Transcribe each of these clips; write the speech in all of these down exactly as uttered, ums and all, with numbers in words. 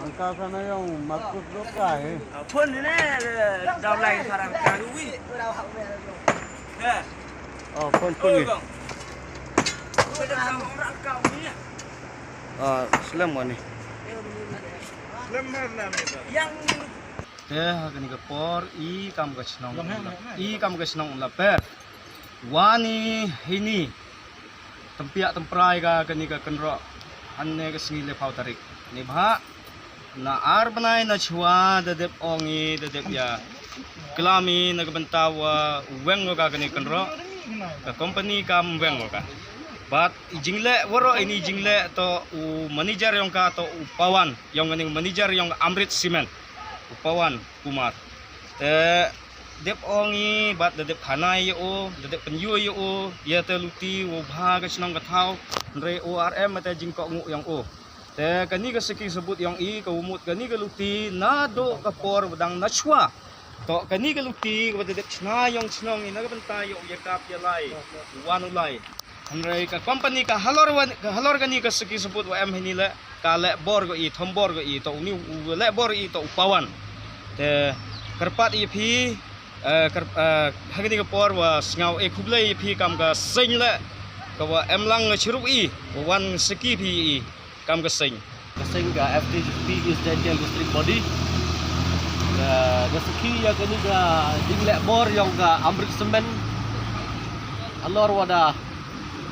Angka sana yung makus lo ka eh. Phone ni ne, daw lai sarang ka wi. Oh, phone, phone ni. Ah, slem wani. Yang te ha kani ka por i kam ka chnong, i kam ka chnong la per. Wani hini tympiah tymprai ka kani ka kynroh. Hanne ka sngi le phaw tarik ni bha na ar bnai na chwa da dep ong i, da dep ya klam i na ka bynta wa weng ka kani kynroh. Ka company kam weng ka. But i jingleh, waroh ini jingleh to u manager yong ka to u Pawan, yong kani manager yong Amrit Cement, u Pawan Kumar. Te dep ong i, bad da dep khana ya o, da dep pynyoo ya o, ya te luti wa bha ka chnong ka thaw, hynre o R M te jingkohnguh yong o. Te kani ka saki sabut yong i ka wa mut kani ka luti na do ka por wa dang na chwa. To kani ka luti ka wa da dep chna yong chnong i na ka bynta ya u ya kap ya lai, wan u lai. Hynre ka company ka halor wa, ka halor kani ka saki sabut wa em hini le, ka leh bor ko i, thombor ko i, to uni u leh bor i to u Pawan. Te kyrpad i phi, eh, kyr-, eh, ha kani ka por wa sngaw e khublei i phi kam ka seng le, ka wa em lang nga chirup i, wa wan saki phi i kam ka seng. Ka seng ka F T G P East Jaintia District Body. Ka, ka saki ya kani ka jingleh bor yong ka Amrit Cement. Halor wa da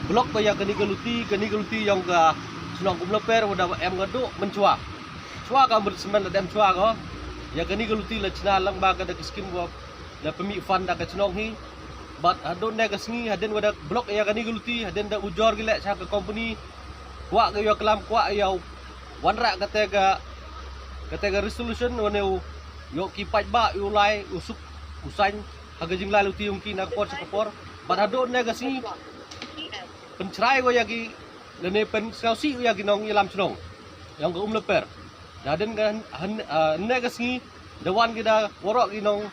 block ba ya kani ka luti, kani ka luti yong ka chnong Umlaper wa da em nga do mynchwa. Chwa ka Amrit Cement la dem chwa ko. Ya kani ka luti la chna lang ba ka da ka scheme wa la pynmih fund da ka chnong hi. Bad hadooh ne ka sngi, hadien wa da block ya kani ka luti, hadien da ujor ki le cha ka company. Kwah ka ya klam, kwah ya wanrah kate ka, kate ka resolution wa ne u yoh ki paidbah u lai, u suk, u sain ha ka jinglai luti yong ki na ka por cha ka por. Bad hadooh ne ka sngi pynchrai wa ya ki, lane pynsngawsih wa ya ki nong yalam chnong yong ka Umlaper. Da hadien ka han, ah, ne ka sngi da wan ki da waroh ki nong,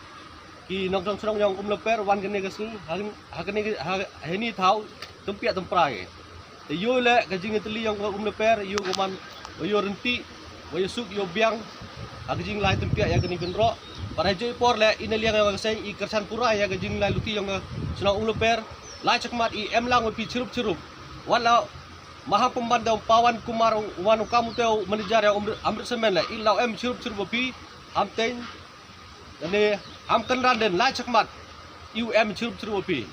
ki nongchong chnong yong Umlaper, wan kane ka sngi, ha, ha kane ka, ha, hini thaw tympiah tymprai. Te yoh le ka jingtylli yong ka Umlaper, yoh ka man, wa yoh rynti, wa yoh suk, yoh biang ha ka jinglai tympiah ya kani kynroh. Para jooh i por le, i na liang yong ka seng i kyrchan pura ya ka jinglai luti yong ka chnong Umlaper. Lai chakhmat i em lang wa phi chirup chirup. Wan la maha pynban da u Pawan Kumar, wan u kam u te u manager ya Amrit, Amrit Cement le, i la em chirup chirup wa phi, ham teng, lane ham kynran den, lai chakhmat i u em chirup chirup wa phi.